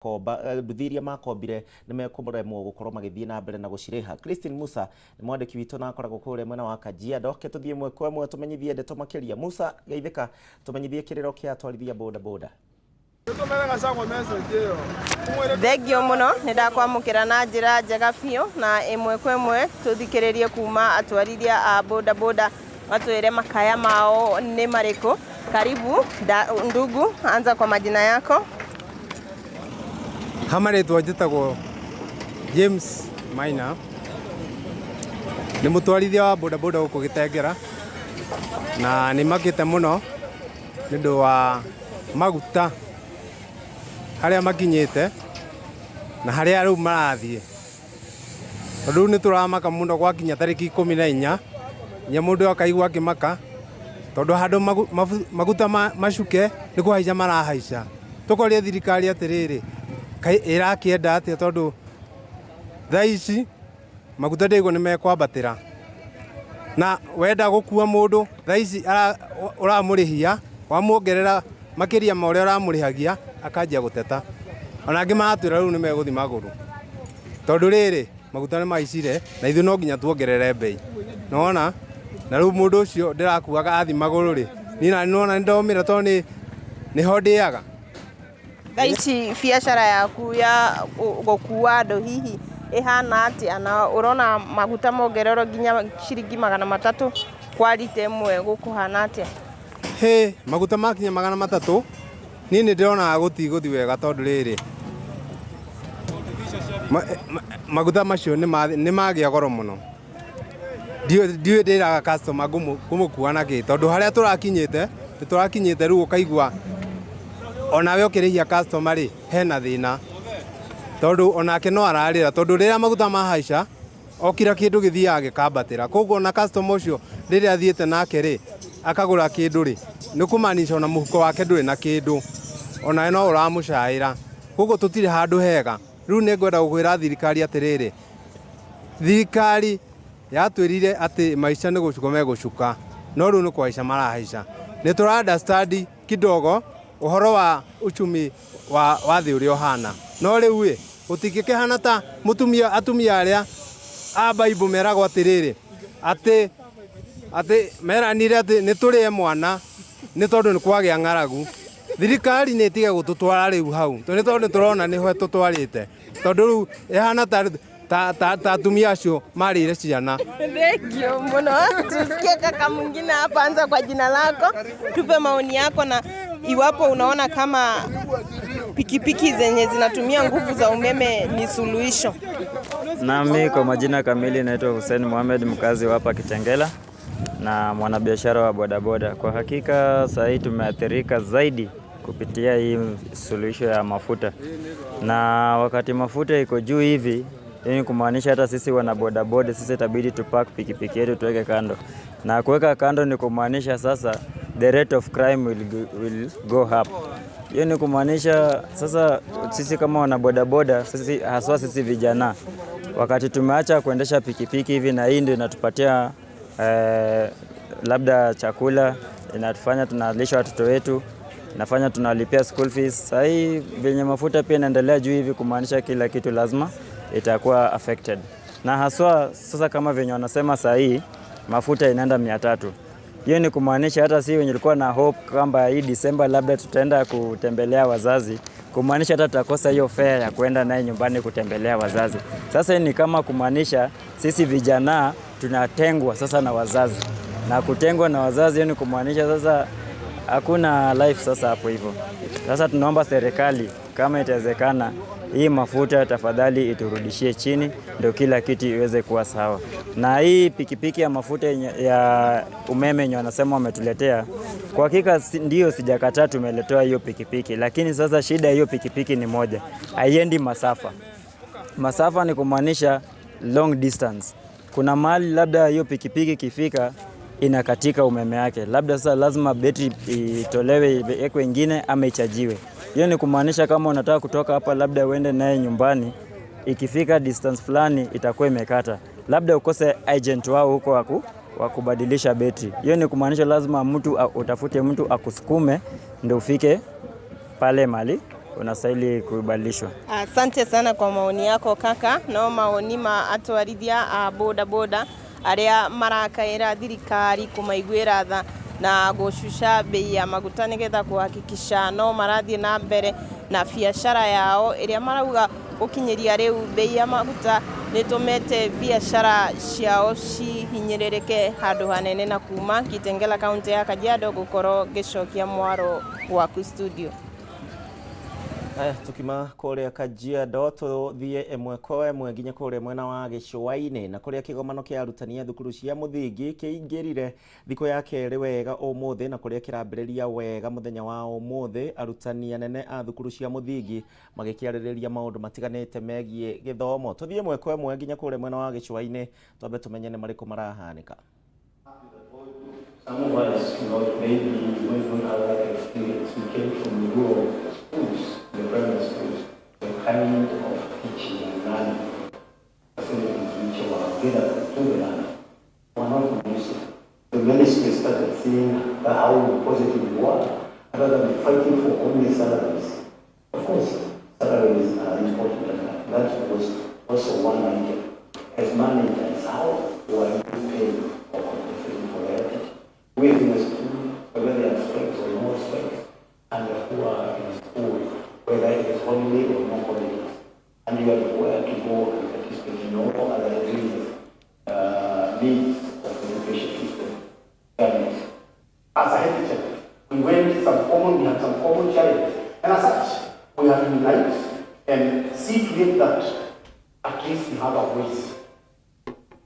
Komba nduthi iria makombire nĩ mekũremwo gũkorwo magĩthiĩ na mbere na gũcirĩha. Christine Musa nĩ mwandĩki witũ na akoragwo kũrĩa mwena wa Kajiado. Ke tũthiĩ ĩmwe kwa ĩmwe tũmenyithie ndeto makĩria. Musa, geithĩka, tũmenyithie kĩrĩro kĩa atwarithia boda boda. Thengio mũno, nĩ ndakwamũkĩra na njĩra njega biũ na ĩmwe kwa ĩmwe tũthikĩrĩrie kuma atwarithia a boda boda matwĩre makaya mao nĩ marĩkũ. Karibu da, ndugu, anza kwa majina yako. Ha marĩtwa njĩtagwo James Maina, nĩ mũtwarithia wa bodaboda gũkũ Gĩtengera, na nĩ makĩte mũno nĩ ũndũ wa maguta harĩa makinyĩte na harĩa rĩu marathiĩ. Tondũ rĩu nĩ tũramaka mũno gwakinya tarĩki 14, nginya mũndũ akaigua akĩmaka, tondũ handũ maguta macuke nĩ kũhaica marahaica. Tũkoria thirikari atĩrĩrĩ, kaĩ ĩrakĩenda atĩa tondũ thaa ici maguta ndĩraigua nĩ mekwambatĩra. Na wenda gũkua mũndũ thaa ici ũramũrĩhia, wamuongerera makĩria ma ũrĩa ũramũrĩhagia, akanjia gũteta. Ona angĩ maratwĩra rĩu nĩ megũthiĩ magũrũ. Tondũ rĩrĩ, maguta nĩ mahaicire na ithuĩ no nginya tuongerere mbei. Nĩ wona? Na rĩu mũndũ ũcio ndĩrakuaga athiĩ magũrũ rĩ, niĩ nani nĩwona nĩ ndomĩra tondũ nĩho ndĩaga. Thaa ici biacara yaku ya gũkua andũ hihi ĩhana atĩa na ũrona maguta mongererwo nginya ciringi 300 kwa rita ĩmwe gũkũhana atĩa? Hĩ, maguta makinya 300, niĩ nĩ ndĩrona gũtigũthiĩ wega tondũ rĩrĩ, maguta macio nĩ magĩa goro mũno. Ndiũĩ ndĩraga customer ngũmũkua na kĩ tondũ harĩa tũrakinyĩte, nĩ tũrakinyĩte rĩu ũkaigua onawe ũkĩrĩhia customer rĩ, hena thĩna. Tondũ onake no ararĩra tondũ rĩrĩa maguta mahaica, o kira kĩndũ gĩthiaga gĩkambatĩra. Koguo ona customer ũcio rĩrĩa athiĩte nake rĩ, akagũra kĩndũ rĩ, nĩ kũmaanisha ona mũhuko wake ndũrĩ na kĩndũ, onawe no ũramũcaĩra. Koguo tũtirĩ handũ hega. Rĩu nĩ ngwenda gũkwĩra thirikari atĩrĩrĩ, thirikari yatwĩrire atĩ maica nĩ gũcuka megũcuka, no rĩu nĩ kũhaica marahaica. Nĩ tũra understand kidogo ũhoro wa uchumi wa thĩ ũrĩa ũhana, no rĩu ĩ, gũtingĩkĩhana ta mũtumia atumia arĩa a Bible meragwo atĩrĩrĩ, atĩ meranire atĩ nĩ tũrĩe mwana nĩ tondũ nĩ kwagĩa ng'aragu. Thirikari nĩ ĩtige gũtũtwara rĩu hau, nĩ tondũ tũrona nĩho ĩtũtwarĩte, tondũ rĩu ĩhana ta atumia acio marĩire ciana. Thank you mũno. Tusikie kaka mwingine hapa, anza kwa jina lako, tupe maoni yako na iwapo unaona kama pikipiki zenye zinatumia nguvu za umeme ni suluhisho. Nami kwa majina kamili naitwa Hussein Mohamed, mkazi wa hapa Kitengela na mwanabiashara wa bodaboda. Kwa hakika saa hii tumeathirika zaidi kupitia hii suluhisho ya mafuta, na wakati mafuta iko juu hivi, hii ni kumaanisha hata sisi wana bodaboda sisi itabidi tupark pikipiki yetu tuweke kando, na kuweka kando ni kumaanisha sasa the rate of crime will go up. Hiyo ni kumaanisha sasa sisi kama wana bodaboda, sisi haswa sisi vijana, wakati tumeacha kuendesha pikipiki hivi, na hii ndio inatupatia labda chakula, inatufanya tunalisha watoto wetu, inafanya tunalipia school fees. Sasa hii venye mafuta pia inaendelea juu hivi, kumaanisha kila kitu lazima itakuwa affected, na haswa sasa kama venye wanasema saa hii mafuta inaenda 300. Hiyo ni kumaanisha hata si wenye tulikuwa na hope kwamba hii Disemba labda tutaenda kutembelea wazazi, kumaanisha hata tutakosa hiyo fare ya kuenda naye nyumbani kutembelea wazazi. Sasa hii ni kama kumaanisha sisi vijana tunatengwa sasa na wazazi, na kutengwa na wazazi hiyo ni kumaanisha sasa hakuna life sasa hapo hivyo. Sasa tunaomba serikali kama itawezekana, hii mafuta tafadhali iturudishie chini, ndio kila kitu iweze kuwa sawa. Na hii pikipiki ya mafuta ya umeme yenye wanasema wametuletea, kwa hakika ndio sijakataa tumeletewa hiyo pikipiki, lakini sasa shida ya hiyo pikipiki ni moja, haiendi masafa. Masafa ni kumaanisha long distance. Kuna mahali labda hiyo pikipiki ikifika inakatika umeme yake, labda sasa lazima betri itolewe iwekwe ingine ama ichajiwe. Hiyo ni kumaanisha kama unataka kutoka hapa labda uende naye nyumbani, ikifika distance fulani itakuwa imekata, labda ukose agent wao huko wa kubadilisha betri. Hiyo ni kumaanisha lazima mtu utafute mtu akusukume ndio ufike pale mali Unastahili kubadilishwa. Asante sana kwa maoni yako, kaka. No maoni ma atwarithia a boda boda aria marakaira thirikari kumaiguira tha na gucuca bei ya maguta nigetha kuhakikisha no marathie na mbere na biashara yao iria marauga gukinyiria riu bei ya maguta nitumete biashara ciao cihinyĩrĩrĩke handũ hanene. Na kuma Kitengela, kaunti ya Kajiado, gukorwo ngicokia mwaro waku studio. Aya, tukima kũrĩa Kajiado tũthiĩ ĩmwe kwa ĩmwe nginya kũrĩa mwena wa gĩcũa-inĩ, na kũrĩa kĩgomano kĩa arutani a thukuru cia mũthingi kĩingĩrire thikũ ya kerĩ wega ũmũthĩ, na kũrĩa kĩrambĩrĩria wega mũthenya wa ũmũthĩ, arutani anene a thukuru cia mũthingi magĩkĩarĩrĩria maũndũ matiganĩte megiĩ gĩthomo. Tũthiĩ ĩmwe kwa ĩmwe nginya kũrĩa mwena wa gĩcũa-inĩ, twambe tũmenye nĩ marĩkũ marahanĩka. Some of us, maybe we don't have that experience. We came from rural schools, the primary schools, the kind of teaching and learning facilities which were available to the learner were not conducive. The ministry started seeing how positive we were, rather than fighting for only salaries. Of course, salaries are important, and that was also one item. As managers, how were you paid or compensated for their teaching? Who is in the school, whether they are strikes or no strikes, and who are in school, whether it is holiday or no holidays. And you are required to go and participate in all other areas, needs of the education system. Government. As a head teacher, we had some common challenges. And as such, we have to unite and see to it that at least we have a voice.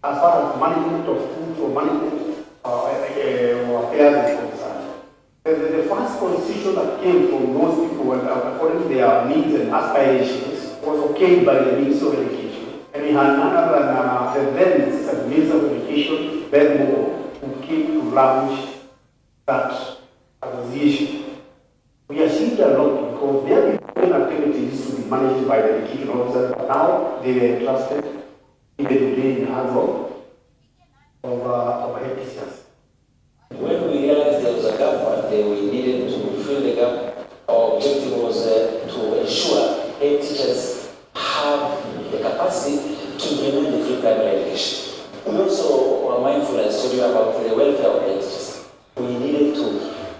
As far as management of schools or management affairs is concerned. The first constitution that came from those people, and according to their needs and aspirations, was okayed by the Ministry of Education. And we had none other than the then Assistant Minister of Education, Ben Moore, who came to launch that association. We achieved a lot because their different activities used to be managed by the education officers, but now they were entrusted, even today, in the hands of head teachers. When we realized there was a gap and we needed to fill the gap, our objective was to ensure head teachers have the capacity to implement the free primary education. We also were mindful, as told you, about the welfare of head teachers. We needed to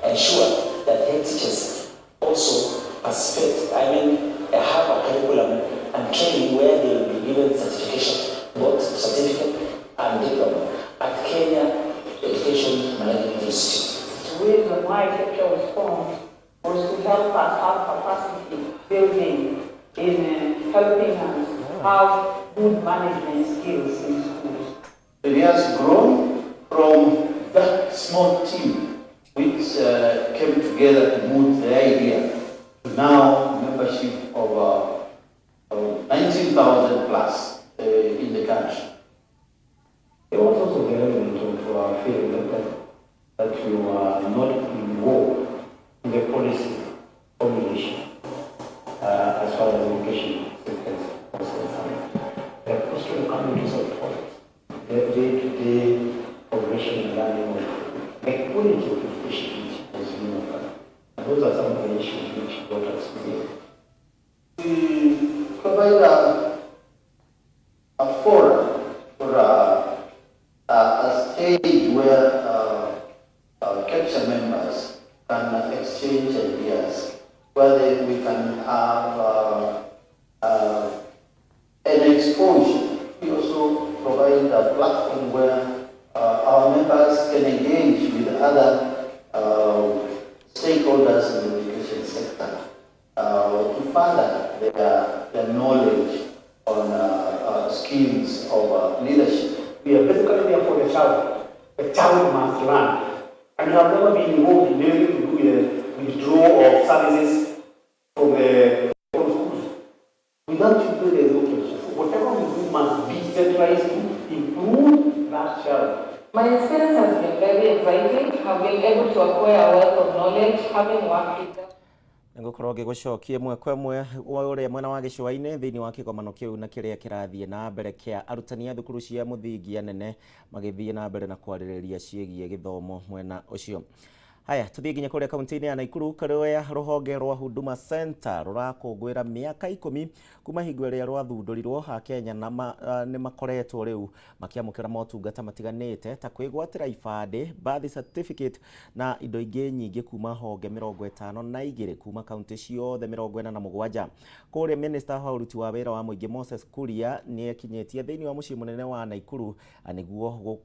ensure that head teachers also participate, I mean, have a curriculum and training where they will be given certification, both certificate and diploma, at Kenya Education Management Institute. The reason why KEPSHA was formed was to help us have capacity building in helping us have good management skills in schools. It has grown from that small team which came together to move the idea to now membership of 19,000 plus in the country. There was also the element of feeling that you are not involved in the policy formulation as far as education sector was concerned. The question coming to support the day-to-day progression and learning of the quality of education which was being offered. And those are some of the issues which brought us together. We provide a forum or a stage where KEPSHA members can exchange ideas, where we can have an exposure. We also provide a platform where our members can engage with other stakeholders in the education sector to further their knowledge on skills of leadership. We are basically there for the child. The child must learn. And we have never been involved in anything to do with the withdrawal of services from schools. Without children, there is no KEPSHA. So whatever we do must be centralized to improve that child. My experience has been very exciting. I've been able to acquire a wealth of knowledge, having worked with them. Ngũkorwo ngĩgũcokia ĩmwe kwa ĩmwe ũrĩa mwena wa gĩcũa-inĩ thĩinĩ wa kĩgomano kĩu na kĩrĩa kĩrathiĩ na mbere kĩa arutani a thukuru cia mũthingi anene magĩthiĩ na mbere na kwarĩrĩria ciĩgiĩ gĩthomo mwena ũcio. Haya, tuthiĩ nginya kũrĩa kaunti-inĩ ya Nakuru kũrĩa rũhonge rwa Huduma Center rũrakũngũĩra mĩaka 10 kuma hingo ĩrĩa rwathundũrirwo. Akenya nĩ makoretwo rĩu makĩamũkĩra motungata matiganĩte ta kwĩgwatĩra ibandĩ, birth certificate na indo ingĩ nyingĩ kuma honge 52 kuma kaunti ciothe 47. Kũrĩa Minister wa ũruti wa wĩra wa mũingĩ Moses Kuria nĩ ekinyĩtie thĩinĩ wa mũciĩ mũnene wa Nakuru nĩguo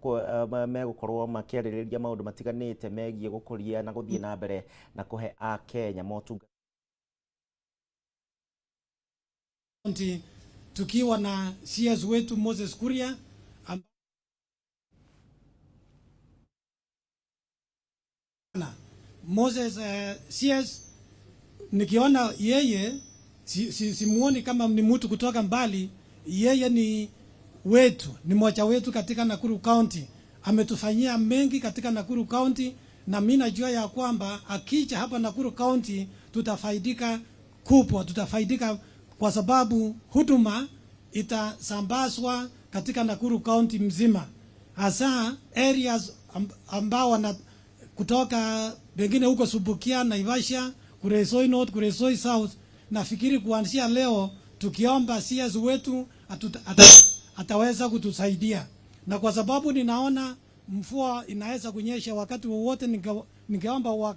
megũkorwo makĩarĩrĩria maũndũ matiganĩte megiĩ gũkũria na gũthiĩ na mbere na kũhe Akenya motungata. Tukiwa na CS wetu Moses Kuria Moses CS, nikiona yeye simuoni kama ni mtu kutoka mbali. Yeye ni wetu, ni mmoja wetu katika Nakuru County. Ametufanyia mengi katika Nakuru County, na mimi najua ya kwamba akija hapa Nakuru County tutafaidika kubwa, tutafaidika kwa sababu huduma itasambazwa katika Nakuru County mzima, hasa areas ambao wana kutoka pengine huko Subukia, Naivasha, Kuresoi North, Kuresoi South. Nafikiri kuanzia leo tukiomba CS wetu ataweza kutusaidia, na kwa sababu ninaona mvua inaweza kunyesha wakati wowote, ningeomba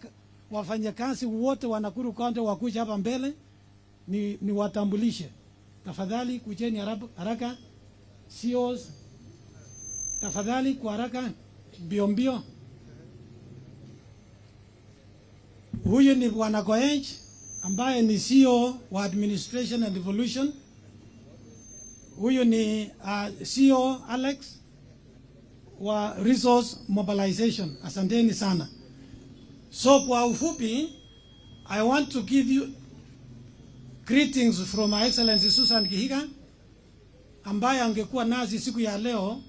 wafanyakazi wote wa Nakuru County wakuja hapa mbele ni watambulishe. Tafadhali kujeni haraka. CEOs tafadhali kwa haraka, mbio mbio. Huyu ni Bwana Koech ambaye ni CEO wa Administration and Devolution. Huyu ni CEO Alex wa Resource Mobilization. Asanteni sana. So kwa ufupi, I want to give you greetings from Her Excellency Susan Kihika ambaye angekuwa nasi siku ya leo,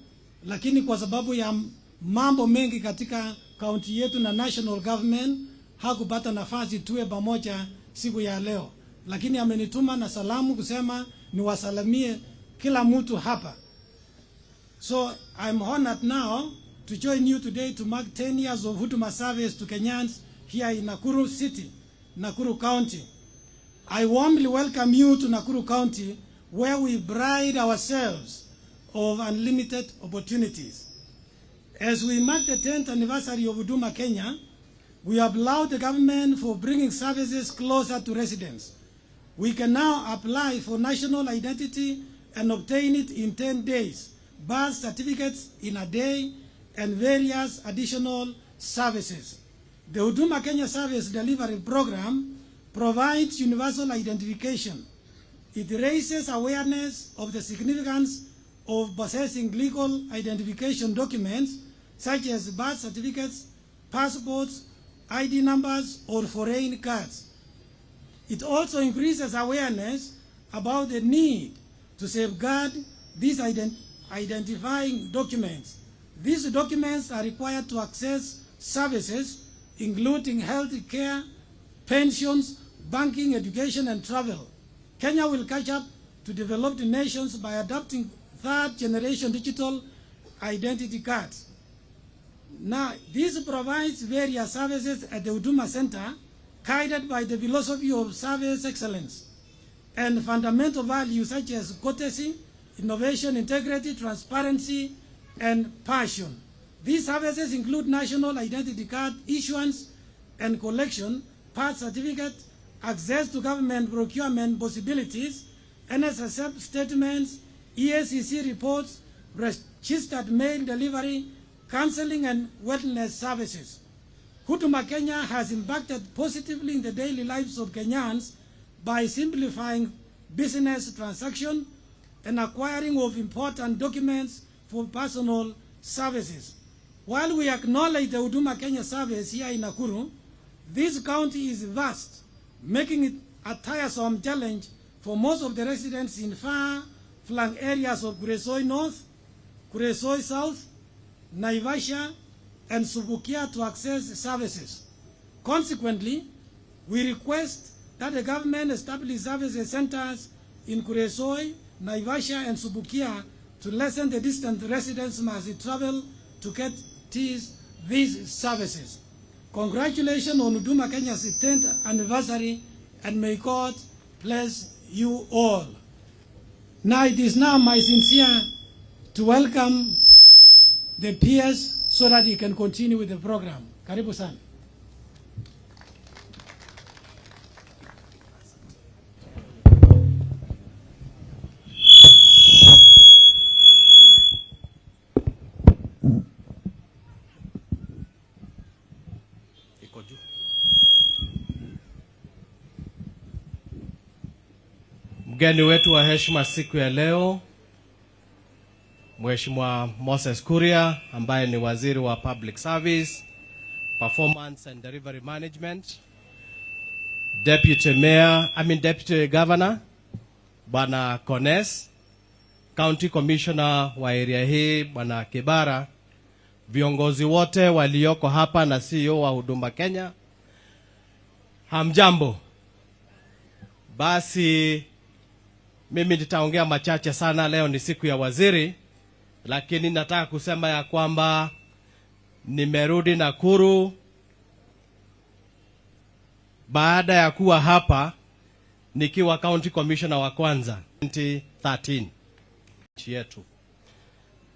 lakini kwa sababu ya mambo mengi katika kaunti yetu na national government hakupata nafasi tuwe pamoja siku ya leo, lakini amenituma na salamu kusema niwasalimie kila mtu hapa. So I'm honored now to join you today to mark 10 years of Huduma service to Kenyans here in Nakuru City, Nakuru County. I warmly welcome you to Nakuru County, where we pride ourselves of unlimited opportunities. As we mark the 10th anniversary of Huduma Kenya, we applaud the government for bringing services closer to residents. We can now apply for national identity and obtain it in 10 days, birth certificates in a day, and various additional services. The Huduma Kenya Service Delivery Program provides universal identification. It raises awareness of the significance of possessing legal identification documents such as birth certificates, passports, ID numbers, or foreign cards. It also increases awareness about the need to safeguard these identifying documents. These documents are required to access services, including health care, pensions, banking, education, and travel. Kenya will catch up to developed nations by adopting third-generation digital identity cards. Now, this provides various services at the Huduma Center, guided by the philosophy of service excellence and fundamental values such as courtesy, innovation, integrity, transparency, and passion. These services include national identity card issuance and collection, birth certificate, access to government procurement possibilities, NSSF statements, EACC reports, registered mail delivery, counseling and wellness services. Huduma Kenya has impacted positively in the daily lives of Kenyans by simplifying business transactions and acquiring of important documents for personal services. While we acknowledge the Huduma Kenya service here in Nakuru, this county is vast, making it a tiresome challenge for most of the residents in far-flung areas of Kuresoi North, Kuresoi South, Naivasha, and Subukia to access services. Consequently, we request that the government establish services centers in Kuresoi, Naivasha, and Subukia to lessen the distance residents must travel to get these services. Congratulations on Huduma Kenya's 10th anniversary, and may God bless you all. Now it is now my sincere to welcome the peers so that he can continue with the program. Karibu sana. Mgeni wetu wa heshima siku ya leo, Mheshimiwa Moses Kuria ambaye ni waziri wa Public Service, Performance and Delivery Management, Deputy Mayor, I mean Deputy Governor Bwana Kones, County Commissioner wa area hii Bwana Kibara, viongozi wote walioko hapa na CEO wa Huduma Kenya, hamjambo. Basi mimi nitaongea machache sana leo, ni siku ya waziri, lakini nataka kusema ya kwamba nimerudi Nakuru baada ya kuwa hapa nikiwa county commissioner wa kwanza 2013 nchi yetu.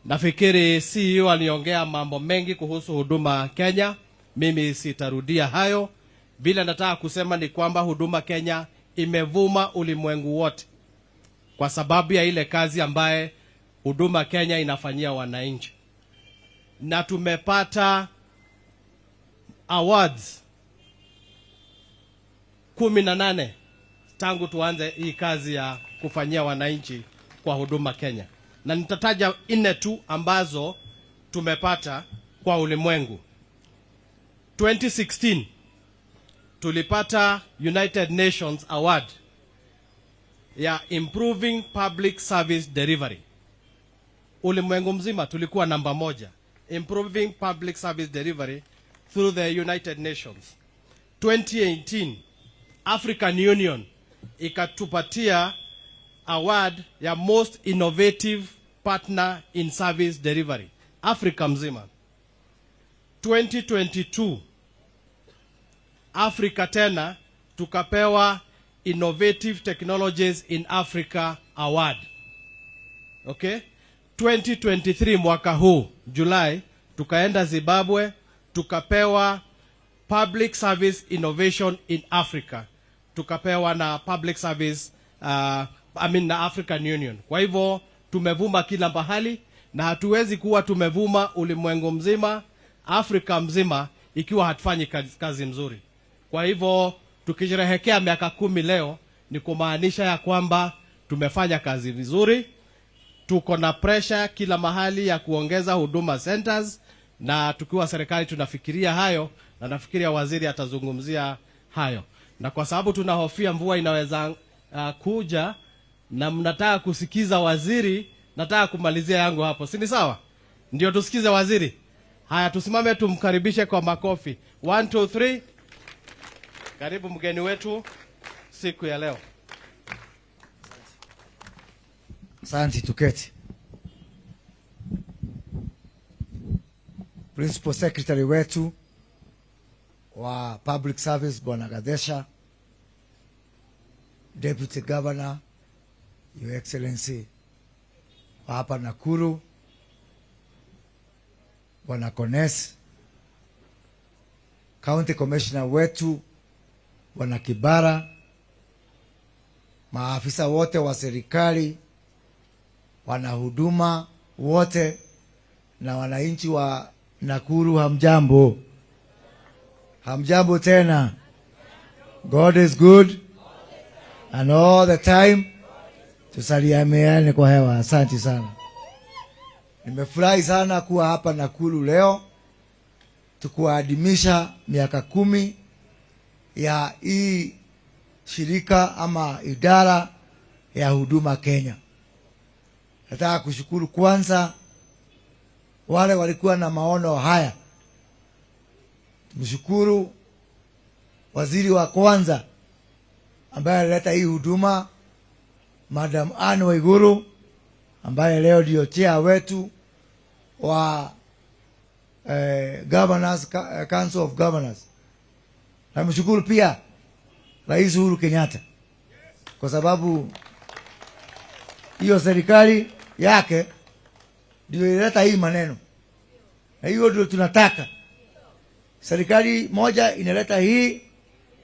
Nafikiri CEO aliongea mambo mengi kuhusu Huduma Kenya, mimi sitarudia hayo. Vile nataka kusema ni kwamba Huduma Kenya imevuma ulimwengu wote kwa sababu ya ile kazi ambaye Huduma Kenya inafanyia wananchi, na tumepata awards 18 tangu tuanze hii kazi ya kufanyia wananchi kwa Huduma Kenya, na nitataja 4 tu ambazo tumepata kwa ulimwengu. 2016 tulipata United Nations Award ya Improving Public Service Delivery. Ulimwengu mzima tulikuwa namba 1, Improving Public Service Delivery through the United Nations. 2018 African Union ikatupatia award ya Most Innovative Partner in Service Delivery Afrika mzima. 2022 Afrika tena tukapewa Innovative Technologies in Africa Award. Okay? 2023 mwaka huu July tukaenda Zimbabwe tukapewa Public Service Innovation in Africa. Tukapewa na Public Service na African Union. Kwa hivyo tumevuma kila mahali na hatuwezi kuwa tumevuma ulimwengu mzima, Afrika mzima ikiwa hatufanyi kazi mzuri. Kwa hivyo tukisherehekea miaka 10 leo ni kumaanisha ya kwamba tumefanya kazi vizuri. Tuko na pressure kila mahali ya kuongeza huduma centers, na tukiwa serikali tunafikiria hayo, na nafikiria waziri atazungumzia hayo. Na kwa sababu tunahofia mvua inaweza kuja na mnataka kusikiza waziri, nataka kumalizia yangu hapo. Si ni sawa? Ndio tusikize waziri. Haya, tusimame tumkaribishe kwa makofi. 1 2 3. Karibu mgeni wetu siku ya leo. Asante, tuketi. Principal Secretary wetu wa Public Service Bwana Gadesha, Deputy Governor Your Excellency wa hapa Nakuru Bwana Kones, County Commissioner wetu Bwana Kibara, maafisa wote wa serikali, wanahuduma wote na wananchi wa Nakuru, hamjambo. Hamjambo tena. God is good and all the time. Tusalimiane kwa hewa. Asante sana. Nimefurahi sana kuwa hapa Nakuru leo tukuadhimisha miaka 10 ya hii shirika ama idara ya Huduma Kenya. Nataka kushukuru kwanza wale walikuwa na maono haya. Mshukuru waziri wa kwanza ambaye alileta hii huduma, Madam Anne Waiguru, ambaye leo ndio chair wetu wa Governors, Council of Governors. Namshukuru pia Rais Uhuru Kenyatta kwa sababu hiyo serikali yake ndio ilileta hii maneno, na hiyo ndio tunataka. Serikali moja inaleta hii,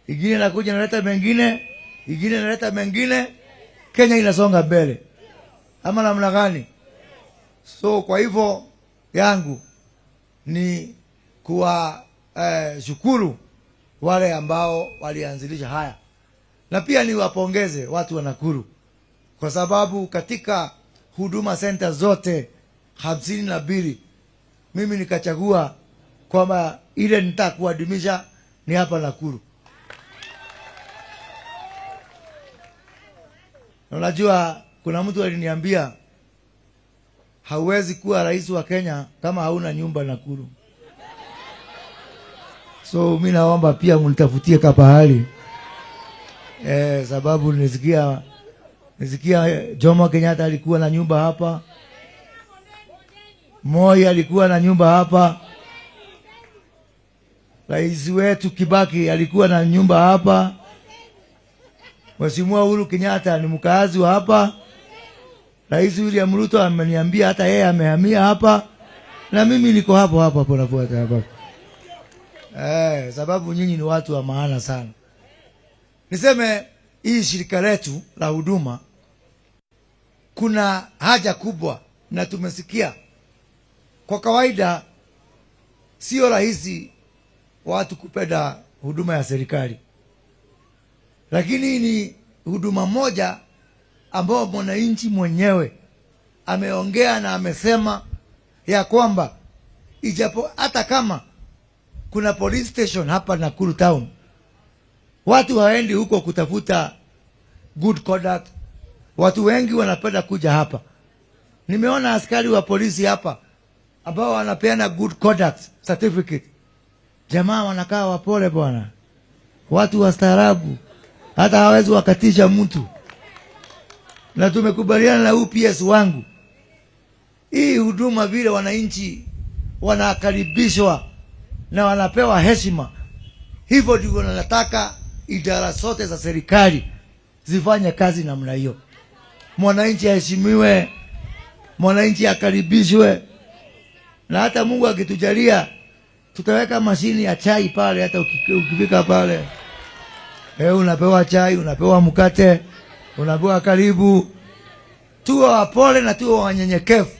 ingine inakuja inaleta mengine, ingine inaleta mengine, Kenya inasonga mbele, ama namna gani? So kwa hivyo yangu ni kuwa shukuru wale ambao walianzilisha haya, na pia niwapongeze watu wa Nakuru kwa sababu katika Huduma Center zote 52 mimi nikachagua kwamba ile nitakuadimisha ni hapa Nakuru. Na unajua kuna mtu aliniambia hauwezi kuwa rais wa Kenya kama hauna nyumba Nakuru. So mi naomba pia mnitafutie kapahali sababu nisikia Jomo Kenyatta alikuwa na nyumba hapa, Moi alikuwa na nyumba hapa, rais wetu Kibaki alikuwa na nyumba hapa, Mheshimiwa Uhuru Kenyatta ni mkaazi wa hapa, Rais William Ruto ameniambia hata yeye amehamia hapa, na mimi niko hapo hapo hapo nafuata hapa. Sababu nyinyi ni watu wa maana sana. Niseme hii shirika letu la huduma kuna haja kubwa, na tumesikia kwa kawaida sio rahisi watu kupenda huduma ya serikali, lakini ni huduma moja ambao mwananchi mwenyewe ameongea na amesema ya kwamba ijapo hata kama kuna police station hapa Nakuru town, watu hawaendi huko kutafuta good conduct. Watu wengi wanapenda kuja hapa. Nimeona askari wa polisi hapa ambao wanapeana good conduct certificate. Jamaa wanakaa wapole bwana, watu wastaarabu, hata hawezi wakatisha mtu. Na tumekubaliana na UPS wangu, hii huduma vile wananchi wanakaribishwa na wanapewa heshima, hivyo ndivyo nataka idara zote za serikali zifanye kazi namna hiyo. Mwananchi aheshimiwe, mwananchi akaribishwe, na hata Mungu akitujalia tutaweka mashini ya chai pale. Hata ukifika pale unapewa chai, unapewa mkate, unapewa karibu. Tuwe wapole na tuwe wanyenyekevu,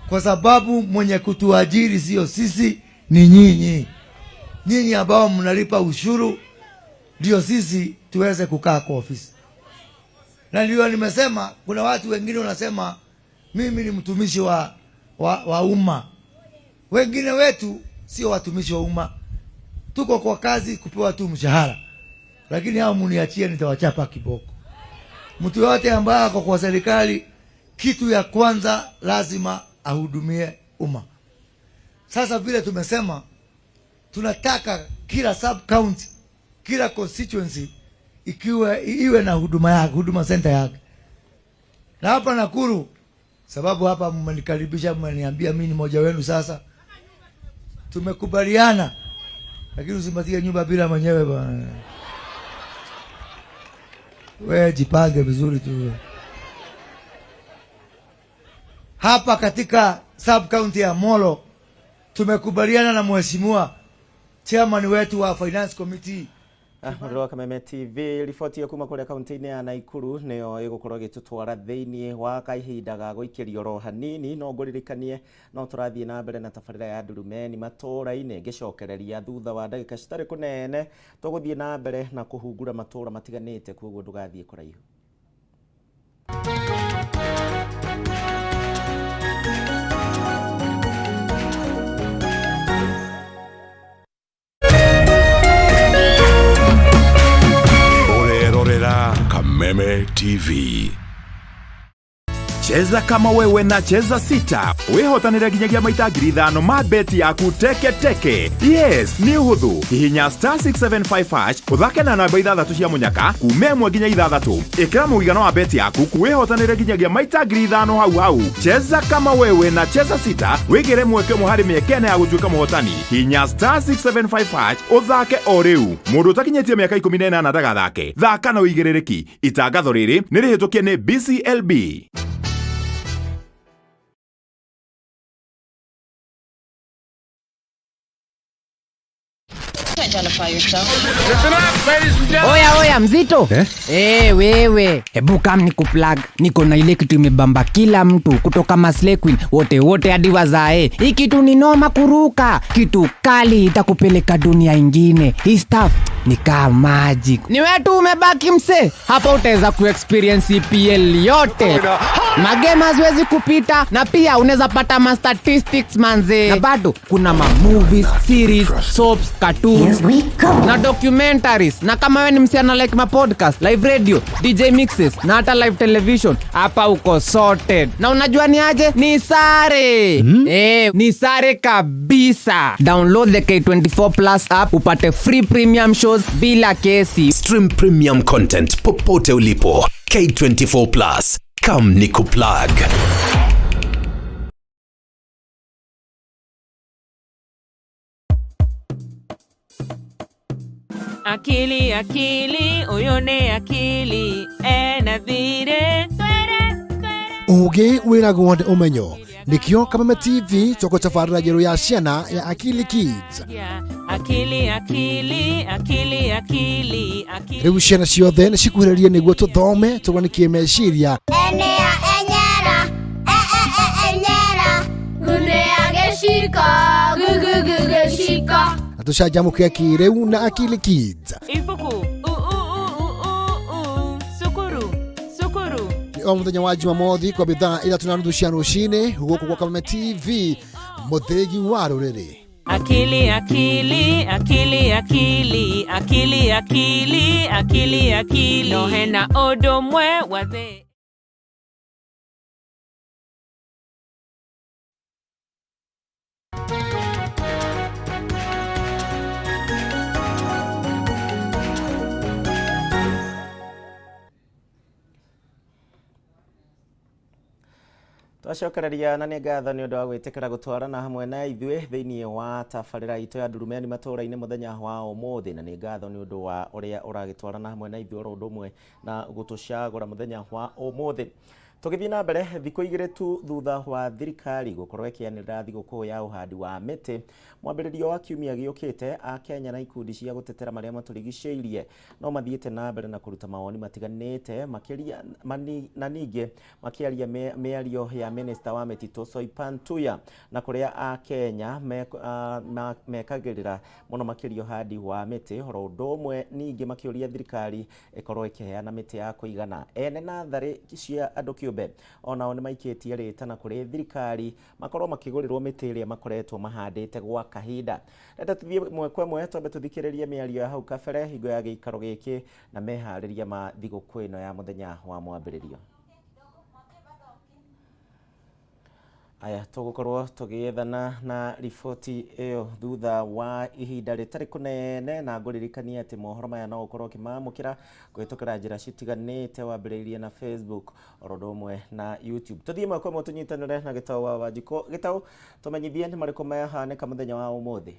kwa sababu mwenye kutuajiri sio sisi, ni nyinyi. Nyinyi ambao mnalipa ushuru ndio sisi tuweze kukaa kwa ofisi. Na ndio nimesema kuna watu wengine wanasema mimi ni mtumishi wa umma. Wengine wetu sio watumishi wa umma, tuko kwa kazi kupewa tu mshahara, lakini hao mniachie, nitawachapa kiboko. Mtu yote ambaye ako kwa serikali, kitu ya kwanza lazima ahudumie umma. Sasa vile tumesema tunataka kila sub county, kila constituency iwe na huduma yake, huduma center yake. Na hapa Nakuru, sababu hapa mmenikaribisha, mmeniambia mimi ni mmoja wenu. Sasa tumekubaliana, lakini usimpatie nyumba bila mwenyewe bwana. Wewe jipange vizuri tu. Hapa katika sub county ya Molo tumekubaliana na mheshimiwa chairman wetu wa finance committee. Mũrĩro wa Kameme TV, riboti kuma kũrĩa kaunti-inĩ ya Naikuru nĩyo ĩgũkorwo ĩgĩtũtwara thĩinĩ wa kahinda ga gũikĩrio oro hanini. No ngũririkanie no tũrathiĩ na mbere na tabarĩra ya Ndurumeni matũũra-inĩ, ngĩcokereria thutha wa ndagĩka citarĩ kũnene tũgũthiĩ na mbere na kũhungura matũũra matiganĩte, koguo ndũgathiĩ kũraihu. Ũrerorera Kameme TV. Cheza kama wewe na Cheza Sita wĩhotanĩre nginyagia maita 5,000 ma beti yaku teke teke. Yes, nĩ ũhũthũ. Hihinya star 675 hash ũthake na namba ithathatũ cia mũnyaka kuma 1 nginya 6. Ĩkĩra mũigana wa beti yaku wĩhotanĩre nginyagia maita 5,000 hau hau. Cheza kama wewe na Cheza Sita wĩgĩre mweke ũmwe harĩ mĩeke ĩna ya gũtuĩka mũhotani. Hihinya star 675 hash ũthake o rĩu. Mũndũ ũtakinyĩtie mĩaka 18 ndagathake. Thaka na ũigĩrĩrĩki. Itangatho rĩrĩ nĩ rĩhĩtũkie nĩ BCLB. Oya oya mzito eh? Hey, wewe hebu kam ni kuplug, niko na ile kitu imebamba kila mtu kutoka Maslay Queen wote wote hadi wazae. Hii kitu ni noma kuruka, kitu kali itakupeleka dunia ingine. Hii stuff ni kama magic. Ni wewe tu umebaki mse, hapa utaweza kuexperience EPL yote, magame haziwezi kupita, na pia unaweza pata ma statistics manze, na bado kuna ma movies, series, soaps, cartoons na documentaries. Na kama wewe ni msichana like ma podcast, live radio, DJ mixes na hata live television, hapa uko sorted. Na unajua ni aje? Ni sare. Ni sare kabisa. Download the K24 Plus app upate free premium shows bila kesi. Stream premium content popote ulipo. K24 Plus. Come nikuplug. Akili akili uyu ni akili ena thire. Ũũgĩ wĩragwo nĩ ũmenyo, nĩkĩo Kameme TV tũgũtabarĩra njerũ ya ciana ya Akili Kids. Akili akili akili akili akili. Rĩu ciana ciothe nĩ cikuhĩrĩrie nĩguo tũthome tũganikie meciria Enea enyera, e e e enyera, gunea geciko, gu gu gu geciko. Na tũcanjamũke kĩrĩu na Akili Kids. Ibuku u u u u u u sukuru sukuru. Nĩ o mũthenya wa Jumamothi kwambia thaa 3:30 cia rũcinĩ gũkũ gwa Kameme TV, mũthĩgi wa rũrĩrĩ. Akili akili akili akili akili akili akili akili no hena ũndũ ũmwe wa thĩ. Twacokereria na nĩ ngatho nĩ ũndũ wa gwĩtĩkĩra gũtwarana hamwe na ithuĩ thĩinĩ wa tabarĩra itũ ya Ndurumeni matũũra-inĩ mũthenya wa ũmũthĩ, na nĩ ngatho nĩ ũndũ wa ũrĩa ũragĩtwarana hamwe na ithuĩ oro ũndũ ũmwe na gũtũcagũra mũthenya wa ũmũthĩ. Tũgĩthiĩ na mbere, thikũ igĩrĩ tu thutha wa thirikari gũkorwo ĩkĩanĩrĩra thigũkũ ya ũhandi wa mĩtĩ mwambĩrĩrio wa kiumia gĩũkĩte, Akenya na ikundi cia gũtetera marĩa matũrigicĩirie no mathiĩte na mbere na kũruta mawoni matiganĩte makĩria na ningĩ makĩaria mĩario ya minista wa mĩtitũ Soipan Tuya, na kũrĩa Akenya mekagĩrĩra mũno makĩria ũhandi wa mĩtĩ oro ũndũ ũmwe ningĩ makĩũria thirikari ĩkorwo ĩkĩheana mĩtĩ ya kũigana. Ene natharĩ cia andũ kĩũmbe onao nĩ maikĩtie rĩtana kũrĩ thirikari makorwo makĩgũrĩrwo mĩtĩ ĩrĩa makoretwo mahandĩte gwa kahinda. Reke tũthiĩ ĩmwe kwa ĩmwe twambe tũthikĩrĩrie mĩario ya hau kabere hingo ya gĩikaro gĩkĩ na meharĩria ma thigũkũ ĩno ya mũthenya wa mwambĩrĩrio. Aya, tũgũkorwo tũgĩethana na riboti ĩyo thutha wa ihinda rĩtarĩ kũnene, na ngũririkanie atĩ mohoro maya no ũkorwo ũkĩmamũkĩra kũhĩtũkĩra njĩra citiganĩte, wambĩrĩirie na Facebook oro ũndũ ũmwe na YouTube. Tũthiĩ ĩmwe kwa ĩmwe tũnyitanĩre na Gĩtaũ wa Wanjikũ. Gĩtaũ, tũmenyithie nĩ marĩkũ mahanĩka mũthenya wa ũmũthĩ.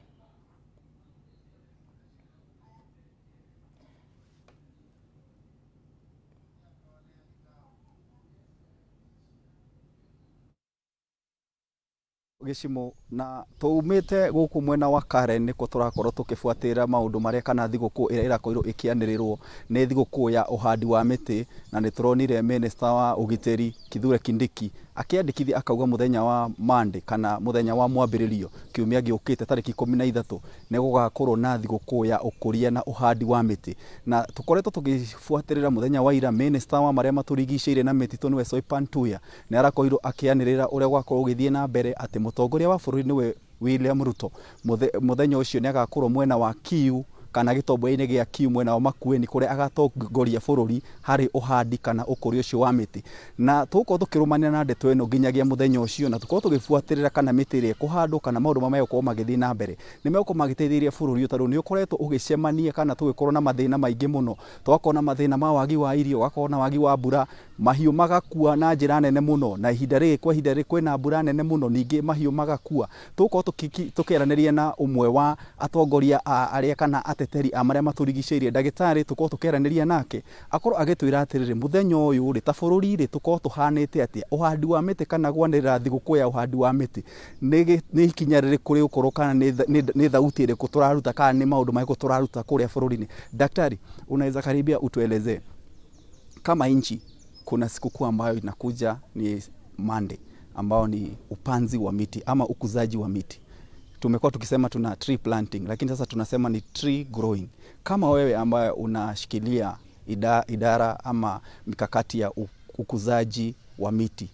Gĩcimo na tũumĩte gũkũ mwena wa Karen nĩkuo tũrakorwo tũkĩbuatĩrĩra maũndũ marĩa kana thigũkũ ĩrĩa ĩrakorirwo ĩkĩanĩrĩrwo nĩ thigũkũ ya ũhandi wa mĩtĩ, na nĩ tũronire minista wa ũgitĩri Kithure Kindiki akĩandĩkithia akauga mũthenya wa Monday kana mũthenya wa mwambĩrĩrio kiumia gĩũkĩte tarĩki 13 nĩ gũgakorwo na thigũkũ ya ũkũria na ũhandi wa mĩtĩ. Na tũkoretwo tũgĩbuatĩrĩra mũthenya wa ira minista wa marĩa matũrigicĩirie na mĩtitũ nĩwe Soipan Tuya nĩ arakorirwo akĩanĩrĩra ũrĩa gwakorwo gũgĩthiĩ na mbere atĩ mũtongoria wa bũrũri nĩwe William Ruto mũthenya ũcio nĩ agakorwo mwena wa Kiu kana gĩtomboya-inĩ gĩa Kiu mwena wa Makueni kũrĩa agatongoria bũrũri harĩ ũhandi kana ũkũria ũcio wa mĩtĩ. Na tũgũkorwo tũkĩrũmanĩra na ndeto ĩno nginyagia mũthenya ũcio na tũkorwo tũgĩbuatĩrĩra kana mĩtĩ ĩrĩa ĩkũhandwo kana maũndũ marĩa megũkorwo magĩthiĩ na mbere nĩ megũkorwo magĩteithĩrĩria bũrũri ũyũ tondũ nĩ ũkoretwo ũgĩcemania kana tũgĩkorwo na mathĩna maingĩ mũno. Tũgakorwo na mathĩna ma wagi wa irio, ũgakorwo na wagi wa mbura, mahiũ magakua na njĩra nene mũno, na ihinda rĩrĩ kwa ihinda rĩrĩ kwĩna mbura nene mũno, ningĩ mahiũ magakua. Tũgũkorwo tũkĩaranĩria na ũmwe wa atongoria a arĩa kana ateteri a marĩa matũrigicĩirie, ndagĩtarĩ tũkorwo tũkĩaranĩria nake, akorwo agĩtwĩra atĩrĩrĩ, mũthenya ũyũ rĩ, ta bũrũri rĩ, tũkorwo tũhanĩte atĩa, ũhandi wa mĩtĩ kana gwanĩrĩra thigũkũ ya ũhandi wa mĩtĩ nĩ ikinya rĩrĩkũ rĩgũkorwo kana nĩ thauti ĩrĩkũ tũraruta kana nĩ maũndũ marĩkũ tũraruta kũrĩa bũrũri-inĩ. Daktari, unaweza karibia utuelezee kama nchi kuna sikukuu ambayo inakuja ni Monday ambao ni upanzi wa miti ama ukuzaji wa miti. Tumekuwa tukisema tuna tree planting, lakini sasa tunasema ni tree growing. Kama wewe ambaye unashikilia idara ama mikakati ya ukuzaji wa miti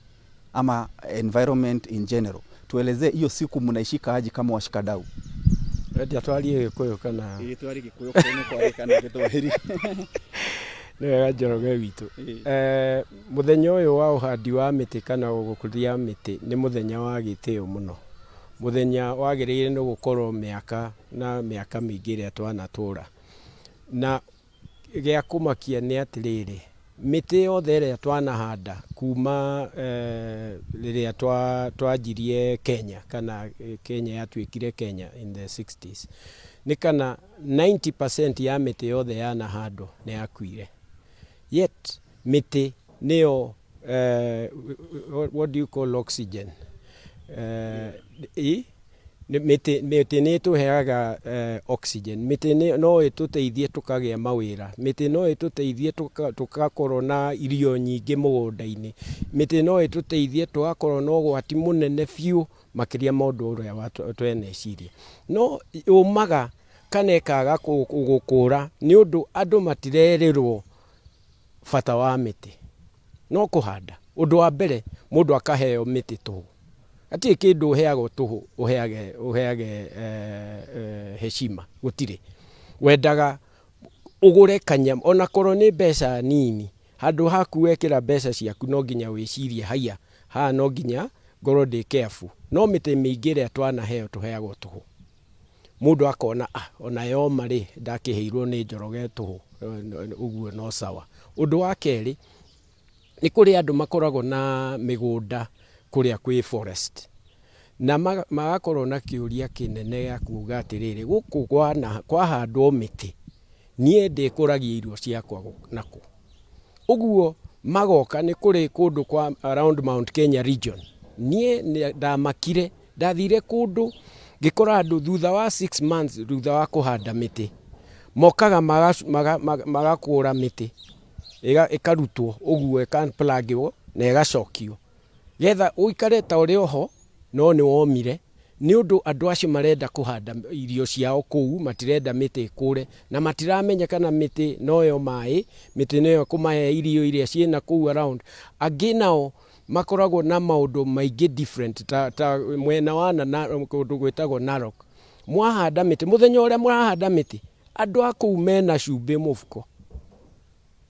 ama environment in general, tuelezee hiyo siku mnaishika aje kama washikadau? Wendia twarie Gĩkũyũ kana? Ĩĩ, twarie Gĩkũyũ korwo nĩ kwaria kana Gĩthweri. Nĩ wega Njoroge witũ. Mũthenya ũyũ wa ũhandi wa mĩtĩ kana gũkũria mĩtĩ nĩ mũthenya wa gĩtĩo mũno. Mũthenya wagĩrĩire nĩ gũkorwo mĩaka na mĩaka mĩingĩ ĩrĩa twanatũra. Na gĩa kũmakia nĩ atĩrĩrĩ, mĩtĩ yothe ĩrĩa twanahanda kuma rĩrĩa twanjirie Kenya kana Kenya yatuĩkire Kenya in the 60s, nĩ kana 90% ya mĩtĩ yothe yanahandwo nĩ yakuire. Yet mĩtĩ nĩyo what do you call oxygen? Mĩtĩ nĩ ĩtũheaga oxygen. Mĩtĩ no ĩtũteithie tũkagĩa mawĩra. Mĩtĩ no ĩtũteithie tũgakorwo na irio nyingĩ mũgũnda-inĩ. Mĩtĩ no ĩtũteithie tũgakorwo na ũgwati mũnene biũ makĩria ma ũndũ ũrĩa tweneciria. No yũmaga kana ĩkaga gũkũra nĩ ũndũ andũ matirerĩrwo bata wa mĩtĩ. No kũhanda, ũndũ wa mbere mũndũ akaheo mĩtĩ tũhũ. Hatirĩ kĩndũ ũheagwo tũhũ ũheage heshima, gũtirĩ. Wendaga ũgũre kanyamũ, onakorwo nĩ mbeca nini, handũ haku wekĩra mbeca ciaku no nginya wĩcirie haiya, haha no nginya ngorwo ndĩ careful. No mĩtĩ mĩingĩ ĩrĩa twanaheo tũheagwo tũhũ. Mũndũ akona ona yoma rĩ, ndakĩheirwo nĩ Njoroge tũhũ, ũguo no sawa. Ũndũ wa kerĩ, nĩ kũrĩ andũ makoragwo na mĩgũnda kũrĩa kwĩ forest, na magakorwo na kĩũria kĩnene gĩa kuga atĩrĩrĩ, gũkũ kwahandwo mĩtĩ, niĩ ndĩkũragia irio ciakwa nakũ. Ũguo magoka nĩ kũrĩ kũndũ kwa around Mount Kenya region. Niĩ ndamakire, ndathire kũndũ ngĩkora andũ thutha wa 6 months thutha wa kũhanda mĩtĩ, mokaga magakũra mĩtĩ, ĩkarutwo ũguo ĩka-plug-wo na ĩgacokio. Getha ũikare ta ũrĩ oho no nĩ womire, nĩ ũndũ andũ acio marenda kũhanda irio ciao kũu, matirenda mĩtĩ ĩkũre, na matiramenya kana mĩtĩ noyo maĩ, mĩtĩ noyo kũmahe irio iria ciĩna kũu around. Angĩ nao makoragwo na maũndũ maingĩ different ta mwena wa kũndũ gwĩtagwo Narok. Mwahanda mĩtĩ, mũthenya ũrĩa mũrahanda mĩtĩ, andũ a kũu mena cumbĩ mũbuko.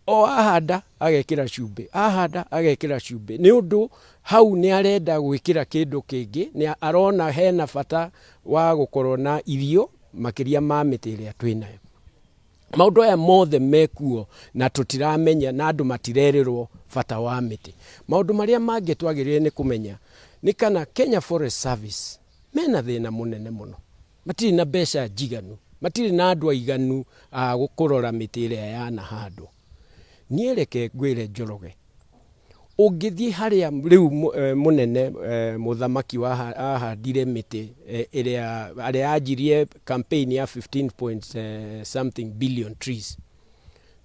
O ahanda agekĩra cumbĩ, ahanda agekĩra cumbĩ, nĩ ũndũ hau nĩ arenda gwĩkĩra kĩndũ kĩngĩ, nĩ arona hena bata wa gũkorwo na irio makĩria ma mĩtĩ ĩrĩa twĩnayo. Maũndũ aya mothe mekuo na tũtiramenya na andũ matirerĩrwo bata wa mĩtĩ. Maũndũ marĩa mangĩ twagĩrĩire nĩ kũmenya nĩ kana Kenya Forest Service mena thĩna mũnene mũno. Matirĩ na mbeca njiganu, matirĩ na andũ aiganu a kũrora mĩtĩ ĩrĩa yanahandwo. Niĩ reke ngwĩre Njoroge, ũngĩthiĩ harĩa rĩu mũnene mũthamaki ahandire mĩtĩ ĩrĩa arĩa anjirie campaign ya 15 point something billion trees,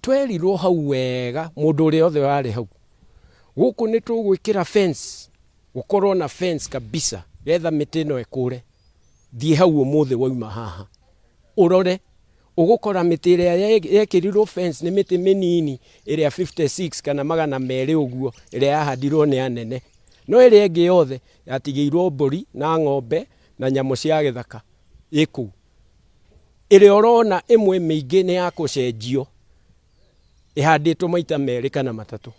twerirwo hau wega mũndũ ũrĩa othe warĩ hau, gũkũ nĩ tũgwĩkĩra fence, gũkorwo na fence kabisa getha mĩtĩ ĩno ĩkũre. Thiĩ hau ũmũthĩ wauma haha ũrore, ũgũkora mĩtĩ ĩrĩa yekĩrirwo fence nĩ mĩtĩ mĩnini ĩrĩa 56 kana 200 ũguo ĩrĩa yahandirwo nĩ anene, no ĩrĩa ĩngĩ yothe yatigĩirwo mbũri na ng'ombe na nyamũ cia gĩthaka ĩ kũu. Ĩrĩa ũrona ĩmwe mĩingĩ nĩ ya kũcenjio, ĩhandĩtwo maita merĩ kana matatũ.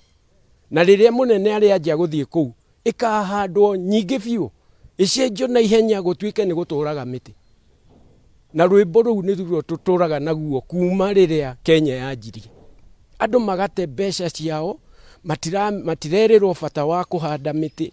Na rĩrĩa mũnene arĩanjia gũthiĩ kũu, ĩkahandwo nyingĩ biũ, ĩcenjio na ihenya gũtuĩke nĩ gũtũraga mĩtĩ. Na rwĩmbo rũu nĩruo tũtũraga naguo kuma rĩrĩa Kenya yanjirie. Andũ magate mbeca ciao, matirerĩrwo bata wa kũhanda mĩtĩ,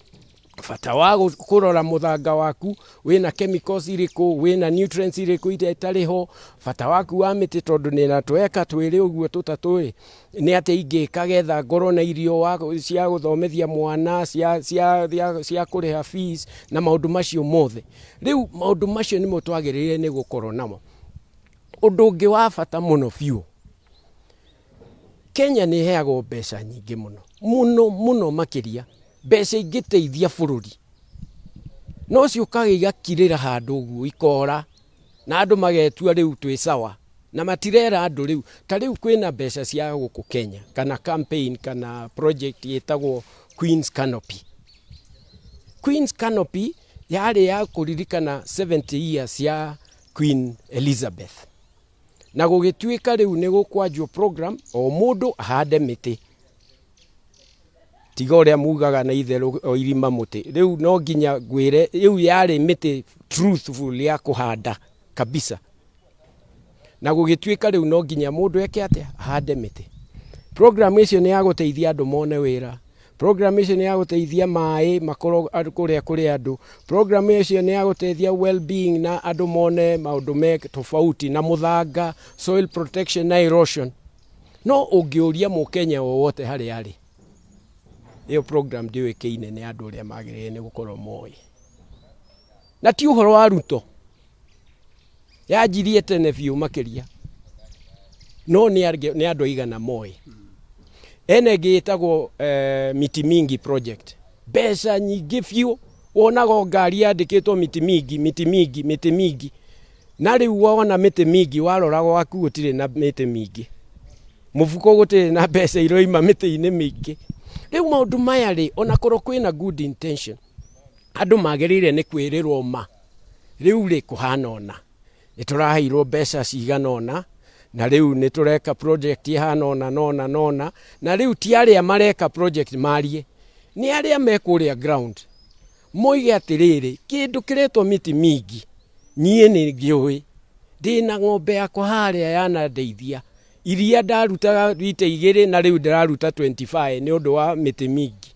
bata wa kũrora mũthanga waku wĩna chemicals irĩkũ, wĩna nutrients irĩkũ iria itarĩ ho, bata waku wa mĩtĩ tondũ nĩ na tweka twĩrĩ ũguo tũtatũ ĩ, nĩ atĩa ingĩka getha ngorwo na irio wa, cia gũthomithia mwana, cia, cia, cia, cia kũrĩha fees na maũndũ macio mothe. Rĩu maũndũ macio nĩmo twagĩrĩire nĩ gũkorwo namo. Ũndũ ũngĩ wa bata mũno biũ, Kenya nĩ ĩheagwo mbeca nyingĩ mũno, mũno mũno makĩria, mbeca ingĩteithia bũrũri. No ciũkaga igakirĩra handũ ũguo ikora, na andũ magetua rĩu twĩ sawa, na matirera andũ rĩu. Ta rĩu kwĩna mbeca cia gũkũ Kenya, kana campaign kana project ĩtagwo Queen's Canopy. Queen's Canopy yarĩ ya kũririkana 70 years ya Queen Elizabeth. Na gũgĩtuĩka rĩu nĩ gũkwanjwo program o mũndũ ahande mĩtĩ. Tiga ũrĩa mugaga na itherũ o irima mũtĩ. Rĩu no nginya ngwĩre rĩu yarĩ mĩtĩ truthful ya kũhanda kabisa. Na gũgĩtuĩka rĩu no nginya mũndũ eke atĩa? Ahande mĩtĩ. Program ĩcio nĩ ya gũteithia andũ mone wĩra. Program ĩcio nĩ ya gũteithia maĩ makorwo kũrĩa kũrĩ andũ. Program ĩcio nĩ ya gũteithia well-being na andũ mone maũndũ me tofauti na mũthanga, soil protection na erosion. No ũngĩũria mũkenya o wothe harĩa arĩ, ĩyo program ndĩũĩkaine nĩ andũ ũrĩa magĩrĩire nĩ gũkorwo moĩ. Na ti ũhoro wa Ruto. Yanjirie tene biũ makĩria. No nĩ andũ aigana moĩ. Ena ĩngĩ ĩtagwo eh, Miti Mingi Project. Mbeca nyingĩ biũ wonaga o ngari yandĩkĩtwo miti mingi, miti mingi, miti mingi. Na rĩu wona mĩtĩ mingi warora gwaku gũtirĩ na mĩtĩ mingĩ. Mũbuko gũtirĩ na mbeca iroima mĩtĩ-inĩ mĩingĩ. Rĩu maũndũ maya rĩ, ona korwo kwĩna good intention, andũ magĩrĩire nĩ kwĩrĩrwo ma. Rĩu rĩ kũhana ũna, nĩ tũraheirwo mbeca cigana ũna, na rĩu nĩ tũreka project ĩhana ũna na ũna na ũna, na rĩu ti arĩa mareka project marie, nĩ arĩa me kũrĩa ground. Moige atĩrĩrĩ, kĩndũ kĩretwo miti mingi, niĩ nĩ ngĩũĩ, ndĩna ng'ombe yakwa harĩa yanandeithia, iria ndarutaga rita igĩrĩ na rĩu ndĩraruta 25 nĩ ũndũ wa mĩtĩ mingi.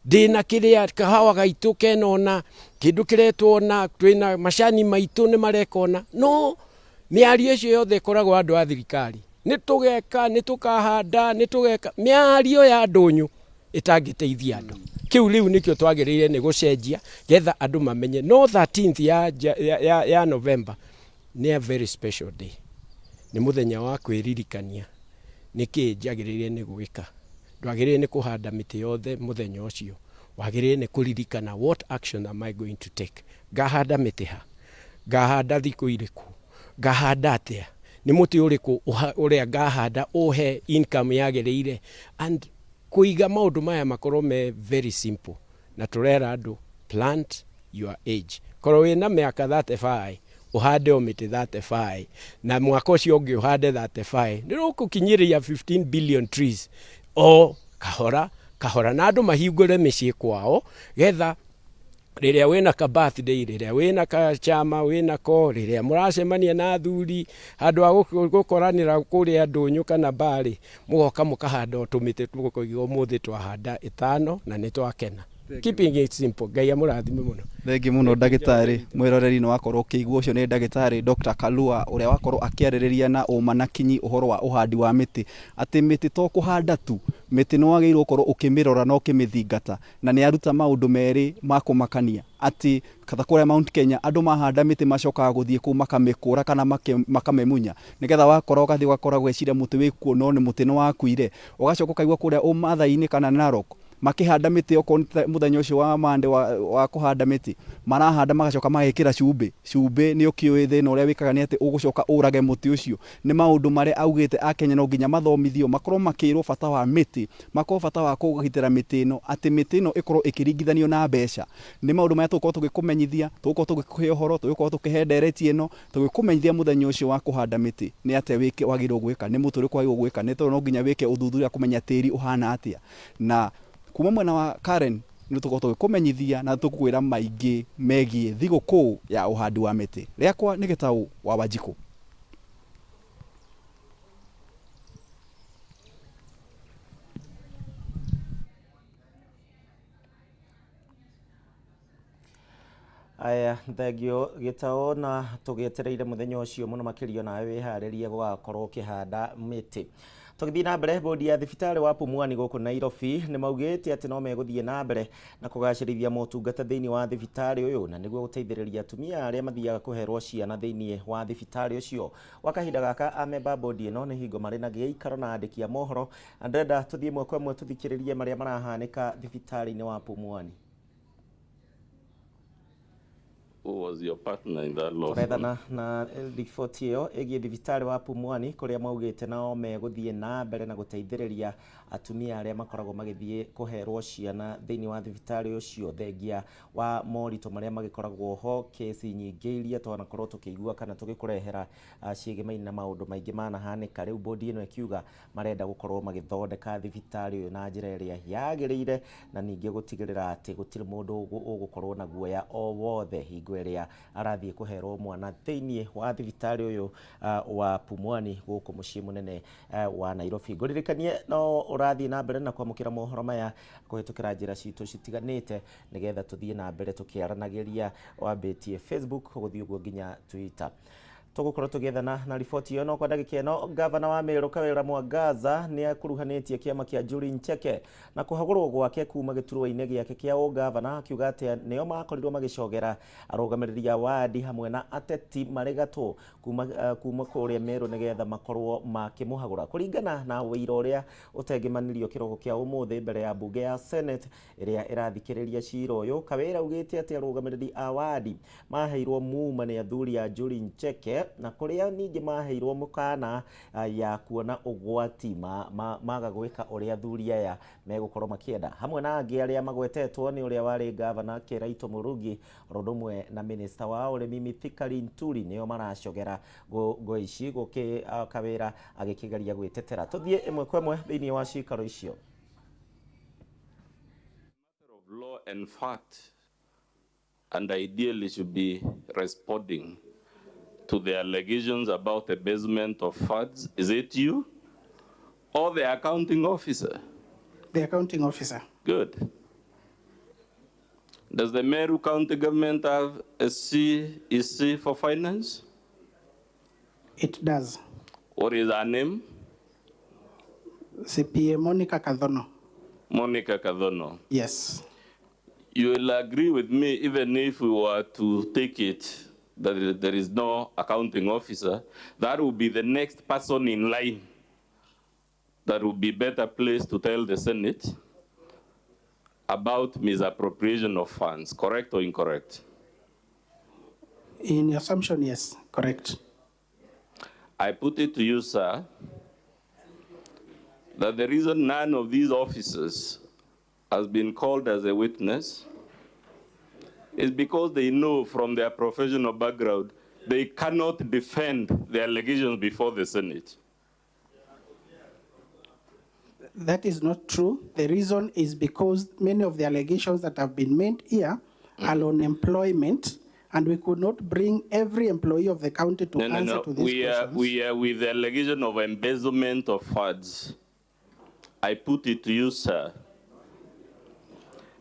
Ndĩna kĩrĩa kahawa gaitũ kena ũna, kĩndũ kĩretwo ũna, twĩna macani maitũ nĩ mareka ũna, no mĩario ĩcio yothe ĩkoragwo andũ a thirikari, nĩ tũgeka, nĩ tũkahanda, nĩ tũgeka, mĩario ya ndũnyũ. ĩtangĩteithia andũ. Kĩu rĩu nĩkĩo twagĩrĩire nĩ gũcenjia getha andũ mamenye no 13th ya, ya, ya, ya November nĩ a very special day. Nĩ mũthenya wa kwĩririkania nĩkĩ njagĩrĩire nĩ gwĩka. Ndwagĩrĩire nĩ kũhanda mĩtĩ yothe mũthenya ũcio. Wagĩrĩire nĩ kũririkana what action am I going to take. Ngahanda mĩtĩ ha? Ngahanda thikũ irĩkũ? Ngahanda atĩa? Nĩ mũtĩ ũrĩkũ ũrĩa ngahanda ũhe income yagĩrĩire? And Kũiga maũndũ maya makorwo me very simple na tũrera andũ plant your age. Korwo wĩna mĩaka 35 ũhande o mĩtĩ 35 na mwaka ũcio ũngĩ ũhande 35 nĩ rũkũkinyĩria 15 billion trees o kahora kahora na andũ mahingũre mĩciĩ kwao getha rĩrĩa wĩna ka birthday rĩrĩa wĩna ka chama wĩna ko rĩrĩa mũracemania na athuri handũ ha gũkoranĩra kũrĩa ndũnyũ kana mbarĩ mũgoka mũkahanda o tũmĩtĩ mũkoiga ũmũthĩ twahanda ĩtano na nĩ twakena. Keeping it simple. Ngai amũrathime mũno. Thengi mũno ndagĩtarĩ, mwĩroreri nĩ wakorwo ũkĩigua ũcio nĩ ndagĩtarĩ Dr. Kalua ũrĩa wakorwo akĩarĩrĩria na ũma na kinyi ũhoro wa ũhandi wa mĩtĩ, atĩ mĩtĩ to kũhanda tu, mĩtĩ nĩ wagĩrĩirwo gũkorwo ũkĩmĩrora na ũkĩmĩthingata. Na nĩ aruta maũndũ merĩ ma kũmakania, atĩ ta kũrĩa Mount Kenya andũ mahanda mĩtĩ macokaga gũthiĩ kũu makamĩkũra kana makamĩmunya, nĩgetha wakora ũgathiĩ ũgakora ũgeciria mũtĩ wĩ kuo no nĩ mũtĩ nĩ wakuire. Ũgacoka ũkaigua kũrĩa ũmathai-inĩ kana Narok, Makĩhanda mĩtĩ okorwo nĩ mũthenya ũcio wa Monday wa kũhanda mĩtĩ, marahanda magacoka magekĩra cumbĩ. Cumbĩ nĩ ũkĩũĩ thĩna ũrĩa wĩkaga nĩ atĩ ũgũcoka ũrage mũtĩ ũcio. Nĩ maũndũ marĩa augĩte Akenya no nginya mathomithio, makorwo makĩrwo bata wa mĩtĩ, makorwo bata wa kũgitĩra mĩtĩ ĩno, atĩ mĩtĩ ĩno ĩkorwo ĩkĩringithanio na mbeca. Nĩ maũndũ marĩa tũgũkorwo tũgĩkũmenyithia, tũgũkorwo tũgĩkũhe ũhoro, tũgũkorwo tũkĩhe ndereti ĩno, tũgĩkũmenyithia mũthenya ũcio wa kũhanda mĩtĩ nĩ atĩa wĩke wagĩrĩirwo gwĩka, nĩ mũtĩ ũrĩkũ wagĩrĩirwo gwĩka, nĩ tondũ no nginya wĩke ũthuthuria kũmenya tĩri ũhana atĩa. Na kuma mwena wa Karen nĩ tũgũkorwo tũgĩkũmenyithia na tũgũkwĩra maingĩ megiĩ thigũkũ ya ũhandi wa mĩtĩ. Rĩakwa nĩ Gĩtaũ wa Wanjikũ. Aya, thengio Gĩtaũ, na tũgĩetereire mũthenya ũcio mũno makĩria, nawe wĩharĩrie gũgakorwo ũkĩhanda mĩtĩ. Tũgĩthiĩ na mbere, bodi ya thibitarĩ wa Pumwani gũkũ Nairobi nĩ maugĩte atĩ no megũthiĩ na mbere na kũgacĩrithia motungata thĩinĩ wa thibitarĩ ũyũ, na nĩguo gũteithĩrĩria atumia arĩa mathiaga kũherwo ciana thĩinĩ wa thibitarĩ ũcio. Gwa kahinda gaka amemba a bodi ĩno nĩ hingo marĩ na gĩikaro na andĩki a mohoro, na ndĩrenda tũthiĩ ĩmwe kwa ĩmwe tũthikĩrĩrie marĩa marahanĩka thibitarĩ-inĩ wa Pumwani. Who was your partner in that law firm? Tũrethana na riboti ĩyo ĩgiĩ thibitarĩ wa Pumwani kũrĩa maugĩte nao megũthiĩ na mbere na gũteithĩrĩria atumia arĩa makoragwo magĩthiĩ kũherwo ciana thĩinĩ wa thibitarĩ ũcio, thengia wa moritũ marĩa magĩkoragwo ho, kesi nyingĩ iria twanakorwo tũkĩigua kana tũgĩkũrehera ciĩgemaine na maũndũ maingĩ manahanĩka. Rĩu bodi ĩno ĩkiuga marenda gũkorwo magĩthondeka thibitarĩ ũyũ na njĩra ĩrĩa yagĩrĩire, na ningĩ gũtigĩrĩra atĩ gũtirĩ mũndũ ũgũkorwo na guoya o wothe hingo ĩrĩa arathiĩ kũherwo mwana thĩinĩ wa thibitarĩ ũyũ wa Pumwani gũkũ mũciĩ mũnene wa Nairobi. Ngũririkanie no ũrathiĩ na mbere na kwamũkĩra mohoro maya kũhĩtũkĩra njĩra citũ citiganĩte, nĩgetha tũthiĩ na mbere tũkĩaranagĩria, wambĩtie Facebook gũthiĩ ũguo nginya Twitter. Tũgũkorwo tũgĩethana na riboti ĩyo, no kwa ndagĩka ĩno gavana wa Meru Kawĩra Mwangaza nĩ akuruhanĩtie kĩama kĩa Njuri Ncheke na kũhagũrwo gwake kuma gĩturwa-inĩ gĩake kĩa ũgavana, akiuga atĩ nĩo makorirwo magĩcogera arũgamĩrĩri a wadi hamwe na ateti marĩ gatũ kuma kũrĩa Meru nĩgetha makorwo makĩmũhagũra kũringana na ũira ũrĩa ũtengĩmanirio kĩroko kĩa ũmũthĩ mbere ya mbunge ya Senate ĩrĩa ĩrathikĩrĩria cira ũyũ. Kawĩra augĩte atĩ arũgamĩrĩri a wadi maheirwo muma nĩ athuri a Njuri Ncheke, na kũrĩa ningĩ maheirwo mũkana ya kuona ũgwati maga gwĩka ũrĩa athuri aya megũkorwo makĩenda, hamwe na angĩ arĩa magwetetwo nĩ ũrĩa warĩ gavana Kĩraitũ Mũrungi oro ũndũ ũmwe na minista wa ũrĩmi Mithika Linturi nĩo maracogera ngũĩ ici, gũkĩ Kawĩra agĩkĩgeria gwĩtetera. Tũthiĩ ĩmwe kwa ĩmwe thĩinĩ wa cikaro icio. Of law and fact, and ideally should be responding to the allegations about the embezzlement of funds. Is it you or the accounting officer? The accounting officer. Good. Does the Meru County government have a CEC for finance? It does. What is her name? CPA Monica Kadono. Monica Kadono. Yes. You will agree with me, even if we were to take it that there is no accounting officer, that will be the next person in line that will be better placed to tell the Senate about misappropriation of funds, correct or incorrect? In your assumption, yes, correct. I put it to you, sir, that the reason none of these officers has been called as a witness is because they know from their professional background they cannot defend the allegations before the Senate. That is not true. The reason is because many of the allegations that have been made here are on employment, and we could not bring every employee of the county to answer to these questions. We are with the allegation of embezzlement of funds. I put it to you, sir,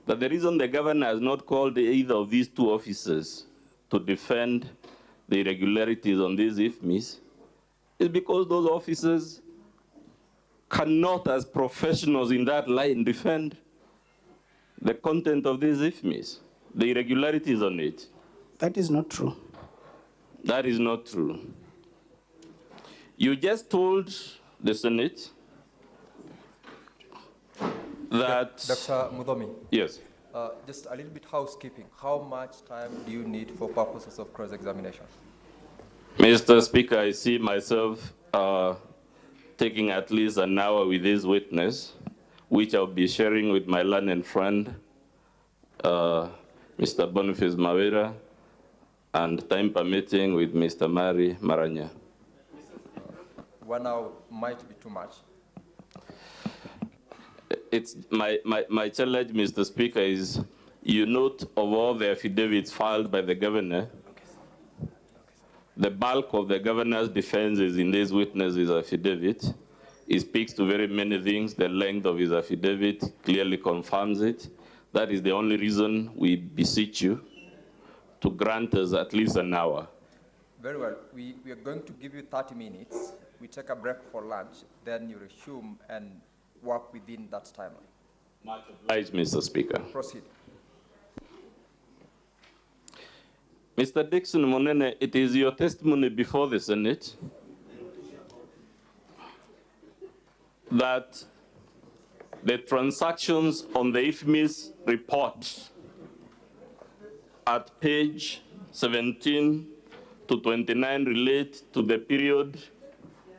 that the reason the governor has not called either of these two officers to defend the irregularities on these IFMIS is because those officers cannot, as professionals in that line, defend the content of these IFMIS, the irregularities on it. That is not true. That is not true. You just told the Senate That Dr. Muthomi. Yes. Just a little bit housekeeping. How much time do you need for purposes of cross-examination? Mr. Speaker, I see myself taking at least an hour with this witness, which I'll be sharing with my learned friend, Mr. Boniface Mawira, and time permitting with Mr. Mari Maranya. 1 hour might be too much. It's my challenge, Mr. Speaker, is you note of all the affidavits filed by the governor, the bulk of the governor's defense is in this witness's affidavit. He speaks to very many things. The length of his affidavit clearly confirms it. That is the only reason we beseech you to grant us at least an hour. Very well. We are going to give you 30 minutes. We take a break for lunch, then you resume and work within that timeline. Much obliged, Mr. Speaker. Proceed. Mr. Dickson Munene, it is your testimony before the Senate that the transactions on the IFMIS report at page 17 to 29 relate to the period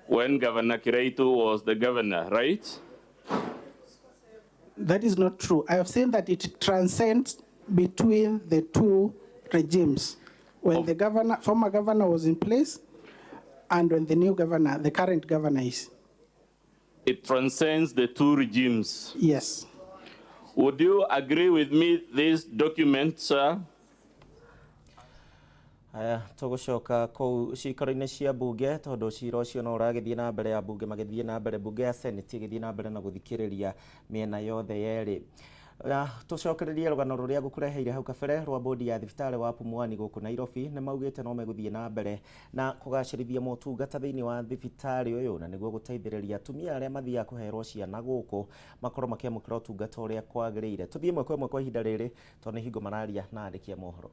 when Governor Kiraitu was the governor, right? That is not true. I have seen that it transcends between the two regimes. When the governor, former governor was in place, and when the new governor, the current governor is. It transcends the two regimes. Yes. Would you agree with me this document, sir? Aya tugucoka kuu ciikaro-inĩ cia bunge tondu cira ũcio no ũragĩthiĩ na mbere ya bunge magĩthiĩ na mbere bunge ya Senate ĩgĩthiĩ na mbere na gũthikĩrĩria mĩena yothe yerĩ. Tũcokererie rũgano rũrĩa ngũkũreheire hau kabere rwa bodi ya thibitarĩ wa Pumwani gũkũ Nairobi nĩ maugĩte no megũthiĩ na mbere na kũgacĩrithia motungata thĩinĩ wa thibitarĩ ũyũ na nĩguo gũteithĩrĩria atumia arĩa mathiaga kũherwo ciana gũkũ makorwo makĩamũkĩra ũtungata ũrĩa kwagĩrĩire. Tũthiĩ ĩmwe kwa ĩmwe kwa ihinda rĩrĩ tondũ nĩ hingo mararia na andĩki a mohoro.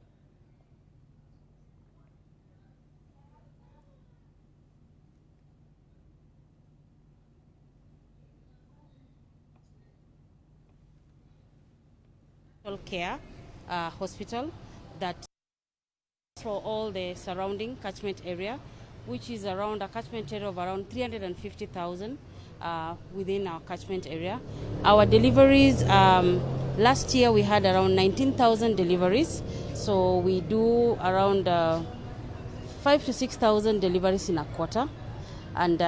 Care hospital that for all the surrounding catchment area, which is around a catchment area of around 350,000 within our catchment area. Our deliveries, last year we had around 19,000 deliveries, so we do around 5,000 to 6,000 deliveries in a quarter, and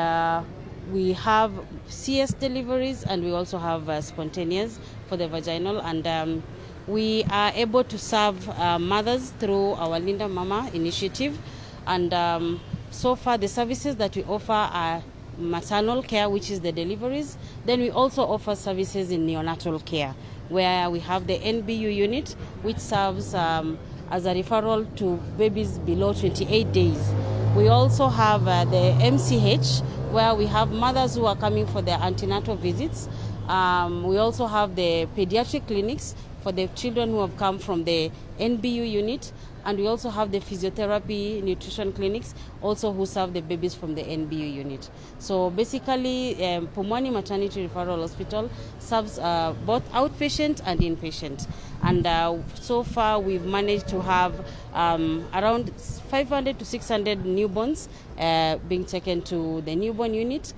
we have CS deliveries and we also have spontaneous for the vaginal, and we are able to serve mothers through our Linda Mama initiative, and so far the services that we offer are maternal care, which is the deliveries. Then we also offer services in neonatal care, where we have the NBU unit, which serves as a referral to babies below 28 days. We also have the MCH, where we have mothers who are coming for their antenatal visits. We also have the pediatric clinics for the children who have come from the NBU unit, and we also have the physiotherapy nutrition clinics also who serve the babies from the NBU unit. So basically, Pumwani Maternity Referral Hospital serves both outpatient and inpatient. And so far we've managed to have around 500 to 600 newborns being taken to the newborn unit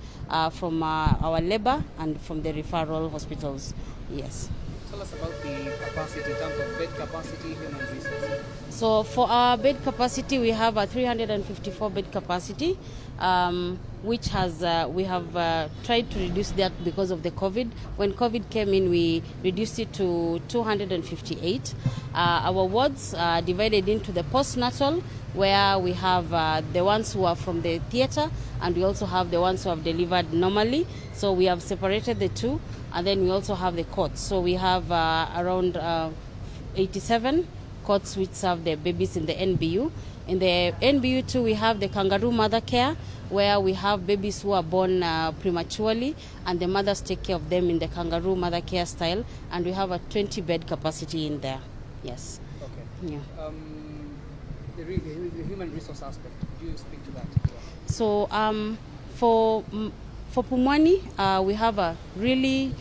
from our labor and from the referral hospitals. Yes. Tell us about the capacity in terms of bed capacity, human resources. So for our bed capacity, we have a 354 bed capacity, which has we have tried to reduce that because of the COVID. When COVID came in, we reduced it to 258. Our wards are divided into the postnatal, where we have the ones who are from the theater, and we also have the ones who have delivered normally. So we have separated the two, and then we also have the cots. So we have around 87 cots which serve the babies in the NBU. In the NBU too, we have the kangaroo mother care, where we have babies who are born prematurely, and the mothers take care of them in the kangaroo mother care style, and we have a 20-bed capacity in there. Yes. Okay. Yeah. The human resource aspect, could you speak to that? So for Pumwani, we have a really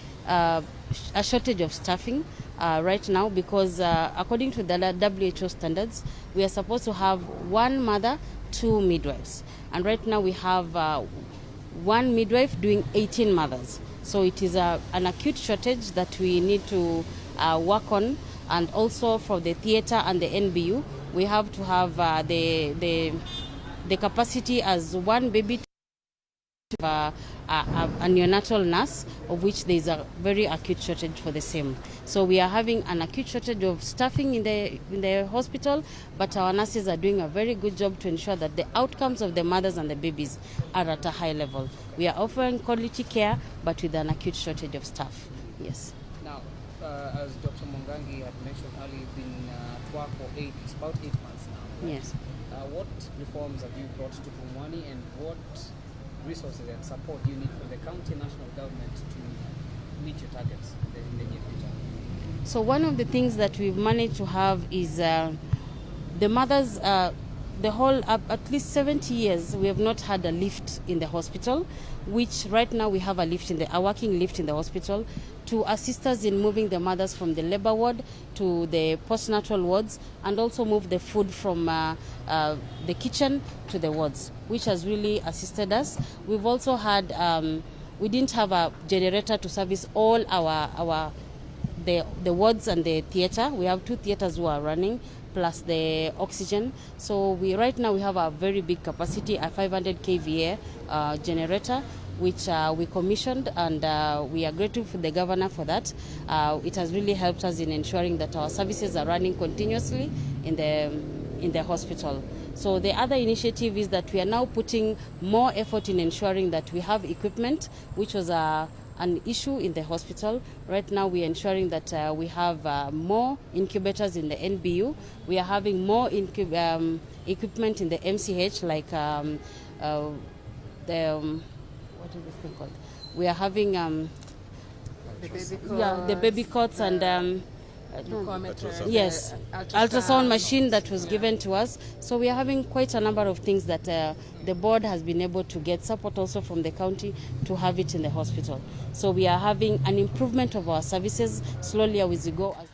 a shortage of staffing right now because according to the WHO standards, we are supposed to have one mother, two midwives. And right now we have one midwife doing 18 mothers. So it is an acute shortage that we need to work on. And also for the theater and the NBU, we have to have the capacity as one baby to a neonatal nurse, of which there is a very acute shortage for the same. So we are having an acute shortage of staffing in the hospital, but our nurses are doing a very good job to ensure that the outcomes of the mothers and the babies are at a high level. We are offering quality care, but with an acute shortage of staff. Yes. Now, as Dr. Mwangangi had mentioned earlier, you've been at work for about 8 months now, right? Yes. What reforms have you brought to Pumwani, and what resources and support do you need from the county national government to meet your targets in the near future? So one of the things that we've managed to have is the mothers, the whole, at least 70 years, we have not had a lift in the hospital, which right now we have a lift in the, a working lift in the hospital to assist us in moving the mothers from the labor ward to the postnatal wards, and also move the food from the kitchen to the wards, which has really assisted us. We've also had, we didn't have a generator to service all our the wards and the theater. We have two theaters who are running, plus the oxygen. So we right now we have a very big capacity, a 500 kVA generator, which we commissioned, and we are grateful for the governor for that. It has really helped us in ensuring that our services are running continuously in the hospital. So the other initiative is that we are now putting more effort in ensuring that we have equipment, which was a an issue in the hospital. Right now we are ensuring that we have more incubators in the NBU. We are having more equipment in the MCH, like the, what is this thing called? We are having The baby yeah, the baby cots and glucometers, yes, the ultrasound ultrasound machine that was given to us. So we are having quite a number of things that the board has been able to get support also from the county to have it in the hospital. So we are having an improvement of our services slowly as we go. As we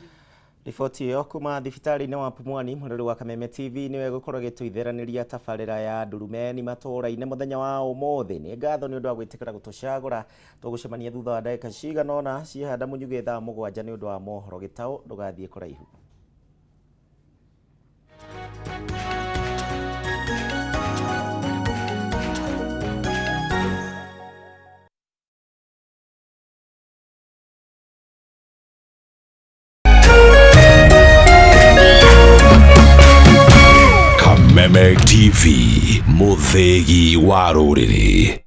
Riboti ĩyo kuma thibitarĩ-inĩ wa Pumwani. Mũrori wa Kameme TV nĩwe gũkorwo gĩtũitheraniria tabarĩra ya ndurumeni matũũra-inĩ mũthenya wa ũmũthĩ. Nĩ ngatho nĩ ũndũ wa gwĩtĩkĩra gũtũcagũra. Tũgũcemania thutha wa ndagĩka cigana ũna ciĩhanda mũnyugĩ thaa 7 nĩ ũndũ wa mohoro gĩtaũ. Ndũgathiĩ kũraihu. Kameme TV, mũthĩgi wa rũrĩrĩ.